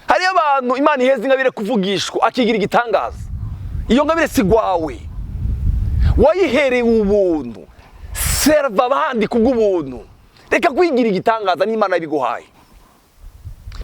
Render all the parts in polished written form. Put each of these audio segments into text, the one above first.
Hariyo abantu Imana iheza ingabire kuvugishwa akigira igitangaza. Iyo ngabire si gwawe, wayihereye ubuntu. Serva abandi kubw'ubuntu, reka kwigira igitangaza n'Imana yabiguhaye.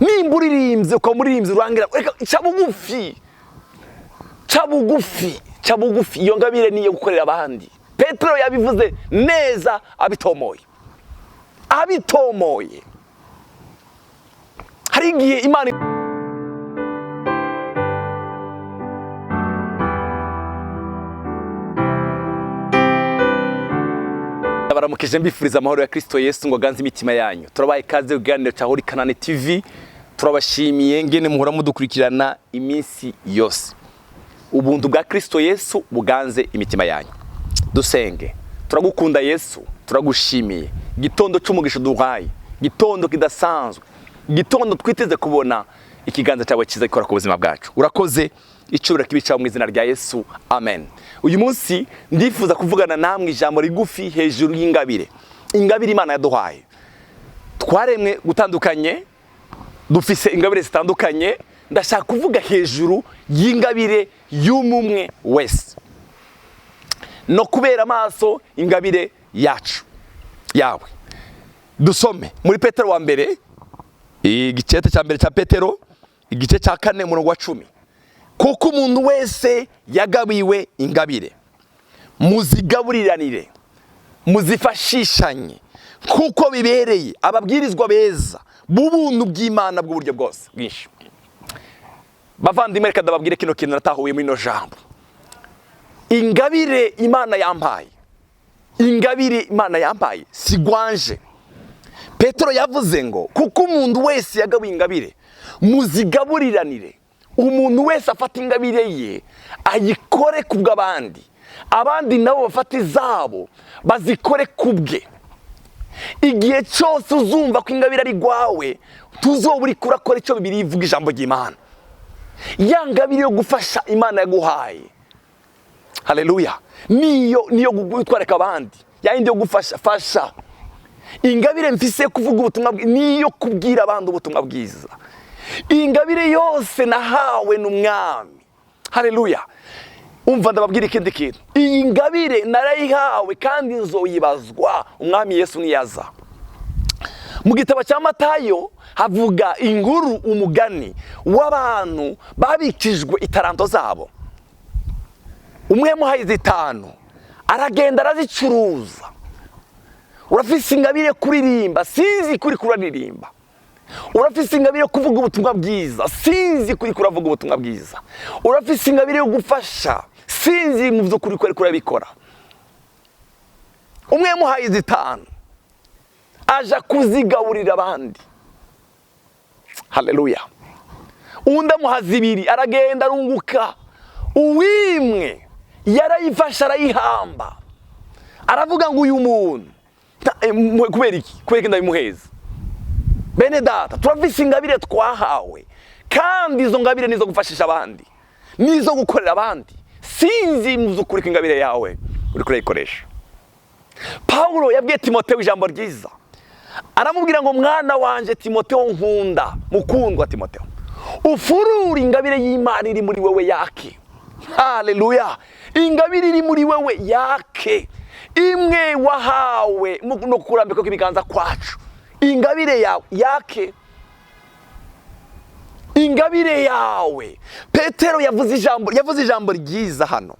Nimba uririmbye ukaba umuririmbyi urangira, reka ca bugufi, ca bugufi, ca bugufi. Iyo ngabire niyo gukorera abandi. Petero yabivuze neza abitomoye, abitomoye. Hari igihe Imana baramukije, mbifuriza amahoro ya Kristo Yesu ngo aganze imitima yanyu. Turabaye ikaze ku kiganiro cya Holy Kanani TV. Turabashimiye ngene muhora mudukurikirana iminsi yose. Ubuntu bwa Kristo Yesu buganze imitima yanyu. Dusenge. Turagukunda Yesu, turagushimiye. Gitondo c'umugisha duhaye, gitondo kidasanzwe, gitondo twiteze kubona ikiganza cyawe cyiza gikora ku buzima bwacu. Urakoze, icubura kibicaho mu izina rya Yesu, amen. Uyu munsi ndifuza kuvugana namwe ijambo rigufi hejuru y'ingabire, ingabire Imana yaduhaye. Twaremwe gutandukanye, dufise ingabire zitandukanye. Ndashaka kuvuga hejuru y'ingabire y'umumwe wese no kubera amaso ingabire yacu yawe. Dusome muri Petero wa mbere, igice cya mbere cya Petero, igice cya 4, umurongo wa 10. Kuko umuntu wese yagabiwe ingabire, muzigaburiranire, muzifashishanye kuko bibereye ababwirizwa beza b'ubuntu bw'Imana bw'uburyo bwose bwinshi. Bavandimwe, reka ndababwire kino kintu natahuye muri ino jambo. Ingabire Imana yampaye, ingabire Imana yampaye si gwanje. Petero yavuze ngo kuko umuntu wese yagabiwe ingabire, muzigaburiranire. Umuntu wese afata ingabire ye ayikore kubw'abandi, abandi nabo bafata izabo bazikore kubwe. Igihe cyose uzumva ko ingabire ari gwawe, tuzoba uri kurakora icyo Bibiliya ivuga, ijambo ry'Imana. Ya ngabire yo gufasha Imana yaguhaye, haleluya, niyo gutwareka abandi, ya yindi yo gufasha. Fasha. Ingabire mfise kuvuga ubutumwa niyo kubwira abandi ubutumwa bwiza. Ingabire yose nahawe n'Umwami, haleluya. Umva, ndababwira ikindi kintu. Iyi ngabire narayihawe kandi nzoyibazwa Umwami Yesu niyaza. Mu gitabo cya Matayo havuga inkuru, umugani w'abantu babikijwe itaranto zabo. Umwe yamuhaye 5, aragenda arazicuruza. Urafise ingabire kuririmba, sinzi kuri kuraririmba. Urafise ingabire yo kuvuga ubutumwa bwiza, sinzi kuri kuravuga ubutumwa bwiza. Urafise ingabire yo gufasha, sinzi mu by'ukuri ko ariko urabikora. Umwe yamuhaye 5, aja kuzigaburira abandi, haleluya. Undi amuha 2, aragenda arunguka. Uwimwe yarayifashe arayihamba, aravuga ngo uyu muntu kubera iki, kubera iki ndabimuheza? Bene data, turafise ingabire twahawe, kandi izo ngabire nizo gufashisha abandi, nizo gukorera abandi. Sinzi mu by'ukuri ko ingabire yawe uri kurayikoresha. Paulo yabwiye Timoteyo ijambo ryiza, aramubwira ngo mwana wanje Timoteyo nkunda, mukundwa Timoteyo, ufurure ingabire y'Imana iri muri wewe yake. Haleluya. Ingabire iri muri wewe yake, imwe wahawe no kurambika kw'ibiganza kwacu. Ingabire yawe yake, ingabire yawe. Petero yavuze ijambo ryiza hano.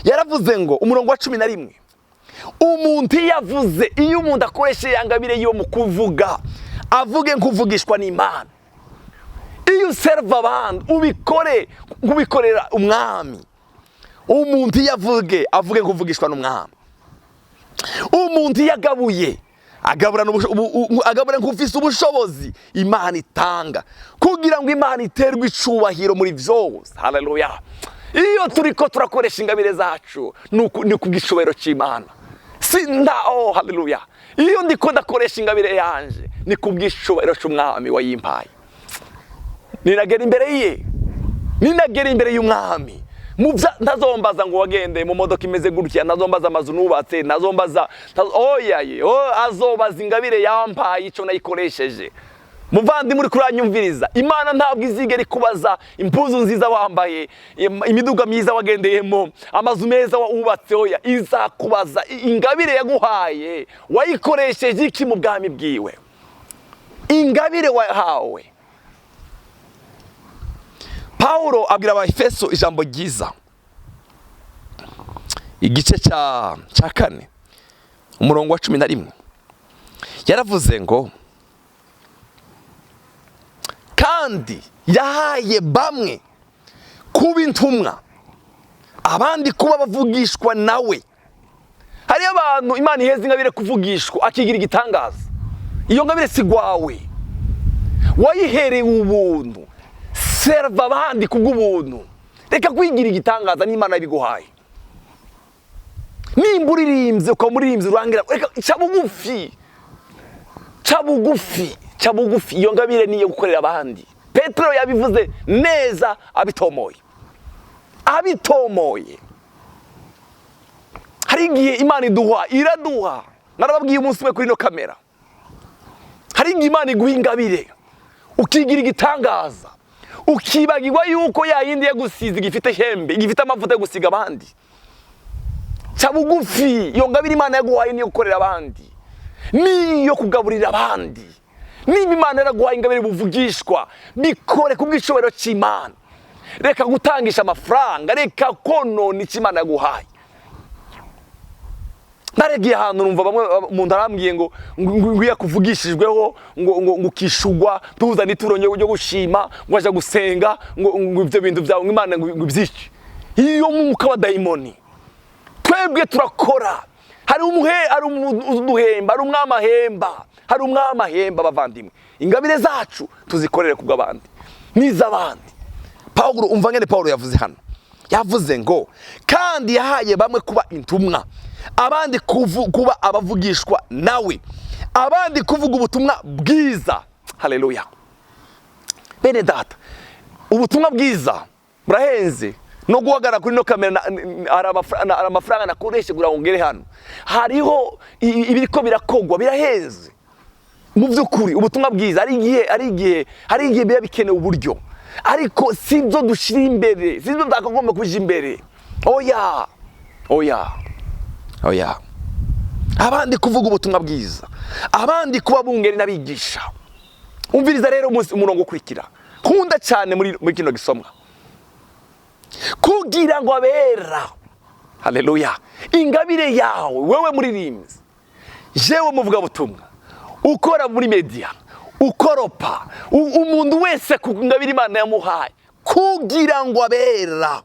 Yaravuze ngo umurongo wa 11, umuntu yavuze, iyo umuntu akoresha ya ngabire yo mu kuvuga, avuge nk'uvugishwa n'Imana. Iyo userva abandi, ubikore nk'ubikorera Umwami. Umuntu iyo avuge, avuge nk'uvugishwa n'Umwami. Umuntu iyo agabuye, agabura nk'ufise ubushobozi Imana itanga, kugira ngo Imana iterwe icubahiro muri byose. Haleluya. Iyo turiko turakoresha ingabire zacu, ni kubw'icubahiro c'Imana. Sinda, oh haleluya. Iyo ndiko ndakoresha ingabire yanje, ni kubw'icubahiro c'Umwami wayimpaye. Ninagera imbere ye, ninagera imbere y'Umwami, ntazombaza ngo wagende mu modoka imeze gutya, ntazombaza amazu nubatse, ntazombaza, oya ye, oh, azobaza ingabire yampaye ico nayikoresheje. Muvandimwe uri kuranyumviriza, Imana ntabwo izigera ikubaza impuzu nziza wambaye, imiduga myiza wagendeyemo, amazu meza wubatse. Oya, izakubaza ingabire yaguhaye, wayikoresheje iki mu bwami bwiwe? Ingabire wahawe. Pawulo abwira Abaefeso ijambo ryiza, igice cya 4, umurongo wa 11. Yaravuze ngo: "Kandi yahaye bamwe kuba intumwa, abandi kuba bavugishwa nawe." Hariyo abantu Imana iheza ingabire kuvugishwa, akigira igitangaza. Iyo ngabire si gwawe, wayiherewe ubuntu. Serva abandi kubw'ubuntu, reka kwigira igitangaza n'Imana yabiguhaye. Nimba uririmbye, ukaba umuririmbyi urangira, reka ca bugufi, ca bugufi, ca bugufi. Iyo ngabire niyo gukorera abandi. Petero yabivuze neza, abitomoye, abitomoye. Hari igihe Imana iduha, iraduha. Narababwiye umunsi umwe kuri ino kamera, hari igihe Imana iguha ingabire ukigira igitangaza, ukibagirwa yuko ya yindi yagusize igifite hembe, igifite amavuta yo gusiga abandi. Ca bugufi. Iyo ngabire Imana yaguhaye niyo gukorera abandi, niyo kugaburira abandi. Niba Imana yaraguhaye ingabire buvugishwa, bikore ku bw'icubahiro cy'Imana. Reka gutangisha amafaranga, reka konona icyo Imana yaguhaye. Naregiye ahantu numva bamwe, umuntu arambwiye ngo iyo yakuvugishijweho ngo ukishugwa, tuzane ituro ryo gushima, ngo aja gusenga, ngo ibyo bintu byawe ngo Imana ngo ibyice. Iyo mwuka wa dayimoni. Twebwe turakora, hari umuhe, hari uduhemba, hari umwami ahemba, hari umwami ahemba. Abavandimwe, ingabire zacu tuzikorere kubw'abandi n'iz'abandi. Pawulo, umva ngene Pawulo yavuze hano. Yavuze ngo: "Kandi yahaye bamwe kuba intumwa, abandi kuba abavugishwa nawe, abandi kuvuga ubutumwa bwiza." Haleluya! Bene data, ubutumwa bwiza burahenze. No guhagarara kuri no kamera hari amafaranga nakoreshe kugira ngo ngere hano. Hariho ibiriko birakogwa, birahenze mu by'ukuri. Ubutumwa bwiza, hari igihe biba bikenewe uburyo, ariko si byo dushyira imbere, si byo byakagomba kuja imbere. Oya, oya, oya. Abandi kuvuga ubutumwa bwiza, abandi kuba bungeri n'abigisha. Umviriza rero umunsi umurongo ukurikira nkunda cyane muri kino gisomwa: "Kugira ngo abera." Haleluya! Ingabire yawe, wewe muririmbyi, jewe muvugabutumwa, ukora muri media, ukoropa, umuntu wese ku ngabire Imana yamuhaye, kugira ngo abera,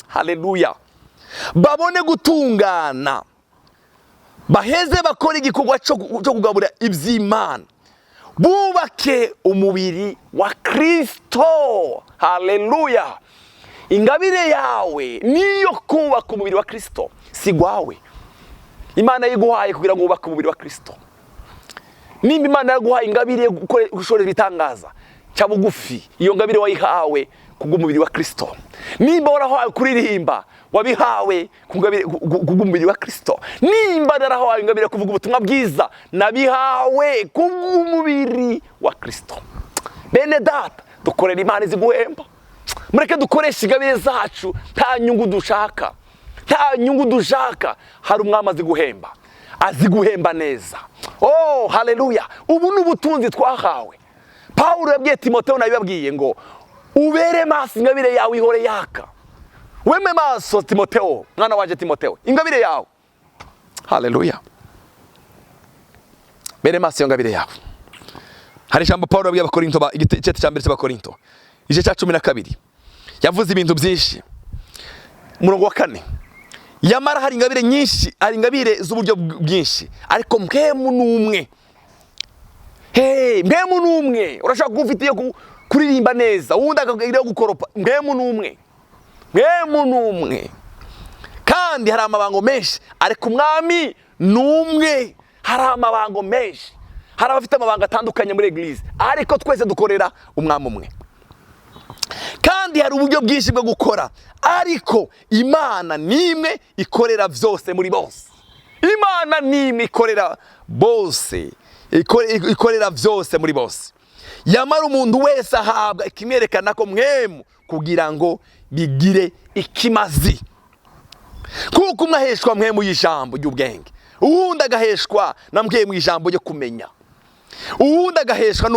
haleluya, babone gutungana, baheze bakora igikorwa cyo kugabura iby'Imana, bubake umubiri wa Kristo. Haleluya! Ingabire yawe niyo kubaka umubiri wa Kristo, si gwawe. Imana yiguhaye kugira ngo wubake umubiri wa Kristo. Nimba Imana yaguhaye ingabire yo gushorera ibitangaza, ca bugufi. Iyo ngabire wayihawe kubw'umubiri wa Kristo. Nimba warahawe kuririmba, wabihawe kubw'umubiri wa Kristo. Nimba narahawe ingabire yo kuvuga ubutumwa bwiza, nabihawe kubw'umubiri wa Kristo. Bene data, dukorera Imana izi guhemba. Mureke dukoreshe ingabire zacu nta nyungu dushaka, nta nyungu dushaka. Hari umwami azi guhemba, azi guhemba neza. Oh, haleluya! Ubu ni ubutunzi twahawe. Pawulo yabwiye Timoteyo, nabibabwiye, ngo: "Ubere maso, ingabire yawe ihore yaka. Weme maso, Timoteo, mwana wanje Timoteo, ingabire yawe." Haleluya! Bere maso iyo ngabire yawe. Hari ijambo Pawulo yabwiye Abakorinto, igice cya mbere cy'Abakorinto, igice cya 12. Yavuze ibintu byinshi. Umurongo wa 4: "Yamara hari ingabire nyinshi, hari ingabire z'uburyo bwinshi, ariko mpwemu ni umwe." Hey, mpwemu ni umwe. Urashobora kuba ufite iyo kuririmba neza, uwundi akagira iyo gukoropa. Mpwemu ni umwe, mpwemu ni umwe. Kandi hari amabango menshi, ariko umwami ni umwe. Hari amabango menshi, hari abafite amabanga atandukanye muri église, ariko twese dukorera umwami umwe. Kandi hari uburyo bwinshi bwo gukora, ariko Imana ni imwe ikorera byose muri bose. Imana ni imwe ikorera bose, ikorera byose muri bose. Yamara umuntu wese ahabwa ikimwerekana ko Mpwemu kugira ngo bigire ikimazi. Kuko umwe aheshwa Mpwemu y'ijambo ry'ubwenge, uwundi agaheshwa na Mpwemu ijambo ryo kumenya, uwundi agaheshwa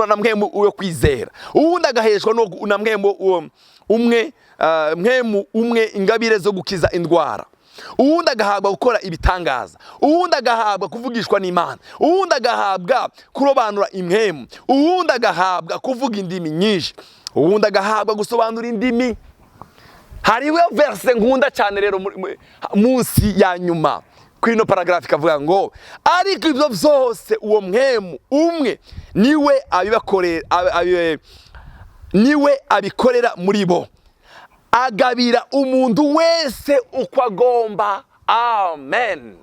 na Mpwemu yo kwizera, uwundi agaheshwa na Mpwemu umwe, Mpwemu umwe ingabire zo gukiza indwara, uwundi agahabwa gukora ibitangaza, uwundi agahabwa kuvugishwa n'Imana, uwundi agahabwa kurobanura impwemu, uwundi agahabwa kuvuga indimi nyinshi, uwundi agahabwa gusobanura indimi. Hariho verset nkunda cyane rero munsi ya nyuma kuri ino paragraphe, ikavuga ngo: "Ariko ibyo byose uwo Mpwemu umwe niwe abibakorera, niwe abikorera muri bo, agabira umuntu wese uko agomba." Amen.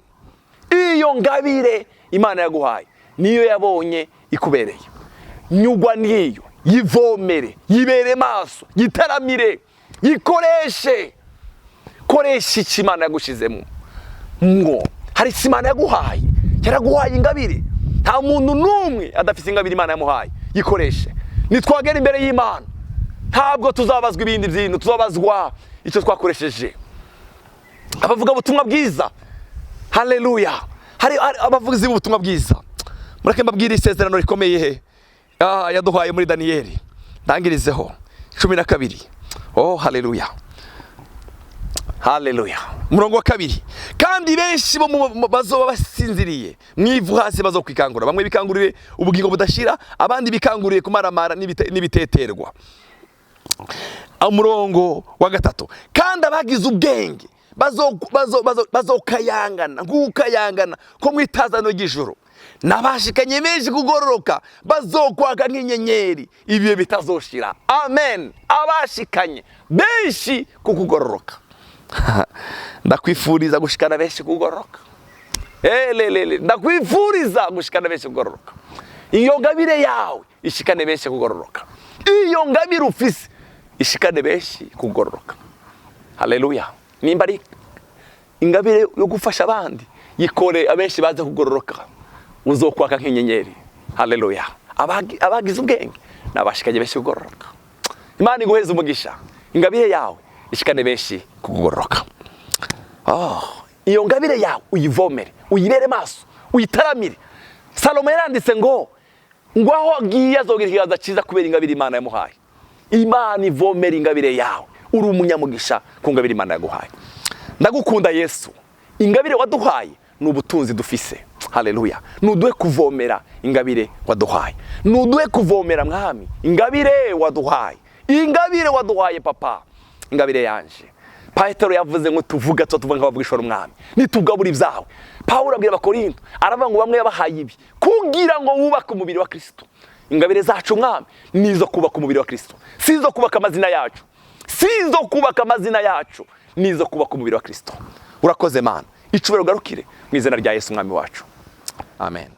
Iyo ngabire Imana yaguhaye niyo yabonye ikubereye. Nyugwa niyo, yivomere, yibere maso, yitaramire, yikoreshe. Koresha icyo Imana yagushizemo. Ngo hari icyo Imana yaguhaye, yaraguhaye ingabire. Nta muntu n'umwe adafite ingabire Imana yamuhaye. Yikoreshe. Nitwagera imbere y'Imana, ntabwo tuzabazwa ibindi bintu, tuzabazwa icyo twakoresheje. Abavuga ubutumwa bwiza, haleluya! Hari abavuzi b'ubutumwa bwiza, mureke mbabwire isezerano rikomeye he yaduhaye muri Daniyeli. Ndangirizeho 12. Oh, haleluya, haleluya! Umurongo wa 2: "Kandi benshi bo bazoba basinziriye mu ivu hasi bazokwikangura, bamwe bikangurire ubugingo budashira, abandi bikanguriye kumaramara n'ibiteterwa." Umurongo wa 3: "Kandi abagize ubwenge bazokayangana nk'ukayangana ko mu itazano ry'ijoro, n'abashikanye benshi kugororoka bazokwaka nk'inyenyeri ibihe bitazoshira." Amen. Abashikanye benshi ku kugororoka. Ndakwifuriza gushikana benshi kugororoka. Elelele, ndakwifuriza gushikana benshi kugororoka. Iyo ngabire yawe ishikane benshi kugororoka. Iyo ngabire ufise ishikane benshi kugororoka. Haleluya! Nimba ari ingabire yo gufasha abandi, yikore, abenshi baze kugororoka, uzokwaka nk'inyenyeri. Haleluya! Abagize ubwenge nabashikanye benshi kugororoka. Imana iguheze umugisha. Ingabire yawe ishikane benshi kugororoka. Oh, iyo ngabire yawe uyivomere, uyibere maso, uyitaramire. Salomo yaranditse ngo aho agiye azogira ikiganza cyiza kubera ingabire Imana yamuhaye. Imana ivomera ingabire yawe. Uri umunyamugisha ku ngabire Imana yaguhaye. Ndagukunda Yesu. Ingabire waduhaye ni ubutunzi dufise. Haleluya! Nuduhe kuvomera ingabire waduhaye, nuduhe kuvomera, Mwami, ingabire waduhaye, ingabire waduhaye, Papa. Ingabire yanje, Petero yavuze ngo tuvuga, tuba tuvuga nk'abavugishwa n'Umwami, nitugabura ibyawe. Pawulo abwira Abakorinto, aravuga ngo bamwe yabahaye ibi kugira ngo wubake umubiri wa Kristo. Ingabire zacu, Mwami, ni izo kubaka umubiri wa Kristo, si izo kubaka amazina yacu, si izo kubaka amazina yacu, ni izo kubaka umubiri wa Kristo. Urakoze, Mana. Icubahiro ugarukire mu izina rya Yesu Umwami wacu. Amen.